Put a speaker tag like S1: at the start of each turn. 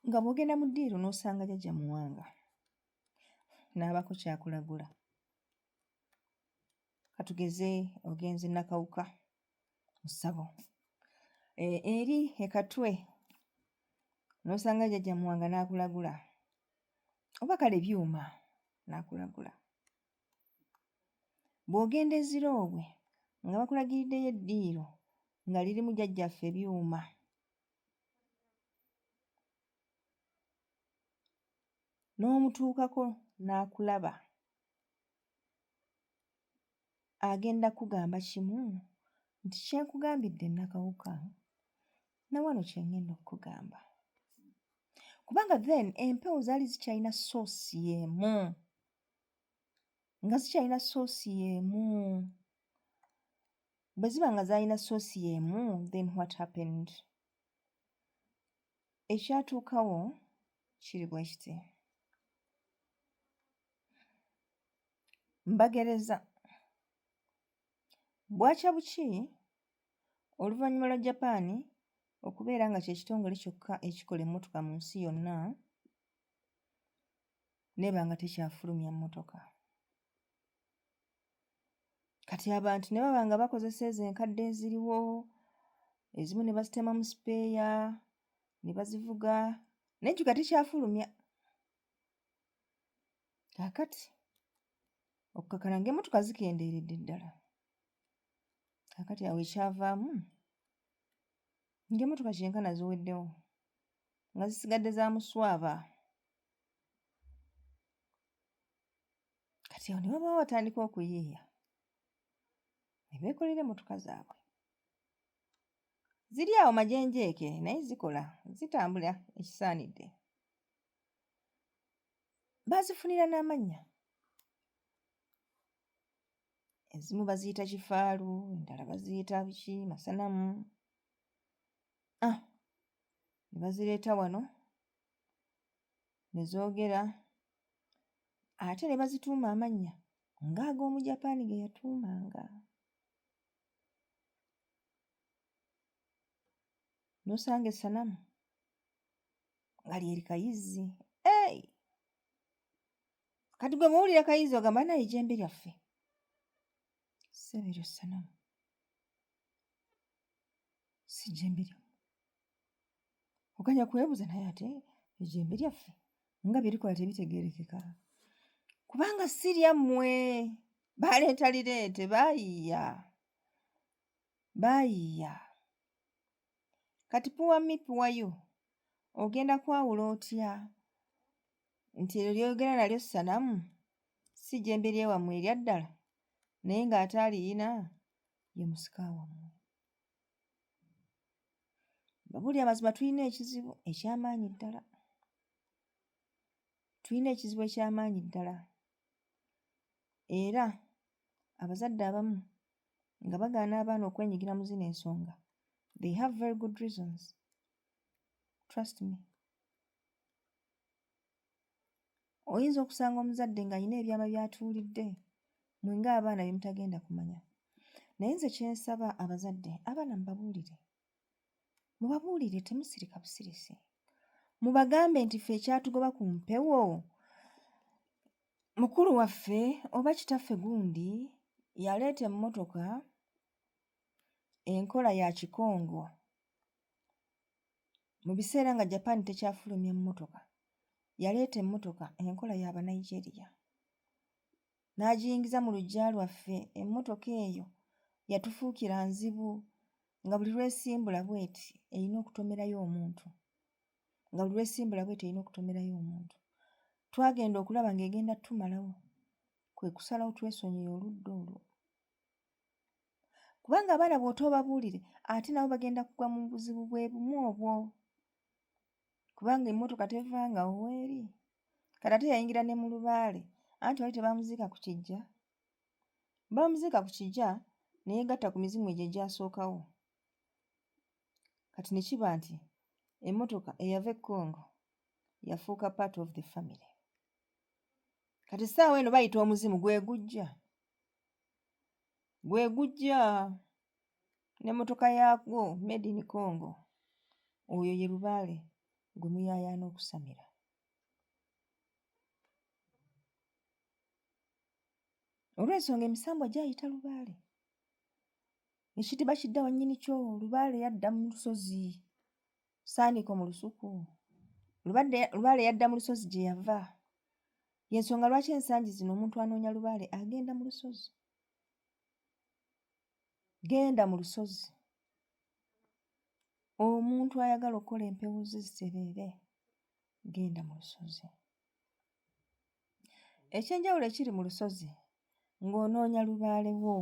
S1: Nga bw'ogenda mu ddiiro n'osanga Jjajja Muwanga n'abaako ky'akulagula. Katugeze ogenze Nakawuka mu ssabo, eri e Katwe n'osanga Jjajja Muwanga n'akulagula oba kale Byuma n'akulagula. Bw'ogenda e Ziroobwe nga bakulagiriddeyo eddiiro nga lirimu Jjajjaffe Byuma. N'omutuukako n'akulaba, agenda kukugamba kimu nti kye nkugambidde Nakawuka na wano kye ŋŋenda okukugamba. Kubanga then empewo zaali zikyalina soosi y'emu, nga zikyalina soosi y'emu. Bwe ziba nga zaalina soosi y'emu then what happened? Ekyatuukawo kiri bwe kiti. Mbagereza. Bwakya buki oluvannyuma lwa Japan okubeera nga kye kitongole kyokka ekikola emmotoka mu nsi yonna n'eba nga tekyafulumya mmotoka. Kati abantu ne baba nga bakozesa ezo enkadde eziriwo, ezimu ne bazitemamu sipeeya ne bazivuga naye jjukira tekyafulumya. Kaakati okukkakkana ng'emmotoka zikendeeredde ddala. Kaakati awo ekyavaamu ng'emmotoka kyenkana ziweddewo nga zisigadde za muswaba. Kati awo ne wabaawo atandika okuyiiya ne beekolera emmotoka zaabwe. Ziri awo majenjeeke naye zikola, zitambula ekisaanidde. Baazifunira n'amannya. Ezimu baziyita kifaalu, endala baziyita biki masanamu. Ah, ne bazireeta wano ne zoogera ate ne bazituuma amannya ng'ag'Omujapaani ge yatuumanga. N'osanga essanamu nga lyeri Kayizzi. Hey! Kati gwe bw'owulira Kayizzi ogamba naye ejjembe lyaffe. Ssebo eryo ssanamu si jjembe lyammwe. Oganya kwebuuza naye ate ejjembe lyaffe nga bye likola tebitegeerekeka kubanga si lyammwe. Baleeta lireete baayiiya baayiiya. Kati poor me poor you ogenda kwawula otya nti eryo ly'oyogera nalyo ssanamu si jjembe ly'ewammwe erya ddala naye ng'ate aliyina ye musika wammwe. Mbabuulire amazima tulina ekizibu eky'amaanyi ddala. Tulina ekizibu eky'amaanyi ddala era abazadde abamu nga bagaana abaana okwenyigira mu zino ensonga they have very good reasons trust me. Oyinza okusanga omuzadde ng'alina ebyama by'atuulidde mmwe ng'abaana bye mutagenda kumanya. Naye nze kye nsaba abazadde, abaana mubabuulire. Mubabuulire temusirika busirisi. Mubagambe nti ffe ekyatugoba ku mpewo mukulu waffe oba kitaffe gundi yaleeta emmotoka enkola ya Kikongo mu biseera nga Japan tekyafulumya mmotoka. Yaleeta emmotoka enkola ya Banigeria n'agiyingiza mu luggya lwaffe. Emmotoka eyo yatufuukira nzibu nga buli lw'esimbula bw'eti erina okutomerayo omuntu, nga buli lw'esimbula bw'eti erina okutomerayo omuntu. Twagenda okulaba ng'egenda ttumalawo kwe kusalawo twesonyiwe oludda olwo. Kubanga abaana bw'otoobabuulire ate nabo bagenda kugwa mu buzibu bwe bumu obwo kubanga emmotoka tevangawo weeri. Kati ate yayingira ne mu lubaale anti wali tebaamuziika ku kiggya. Baamuziika ku kiggya ne yeegatta ku mizimu egyo egyasookawo. Kati ne kiba nti emmotoka eyava e Congo yafuuka part of the family. Kati essaawa eno bayita omuzimu gwe gujja. Gwe gujja n'emmotoka yaagwo made in Congo. Oyo ye lubaale gwe muyaayaana okusamira. Olw'ensonga emisambwa gyayita lubaale. Ekidiba kidda wa nnyini kyo, lubaale yadda mu lusozi. Saaniiko mu lusuku. Lubaale yadda mu lusozi gye yava. Y'ensonga lwaki ensangi zino omuntu anoonya lubaale agenda mu lusozi. Genda mu lusozi. Omuntu ayagala okukola empewo ze zitereere, genda mu lusozi. Eky'enjawulo ekiri mu lusozi ng'onoonya lubaale wo.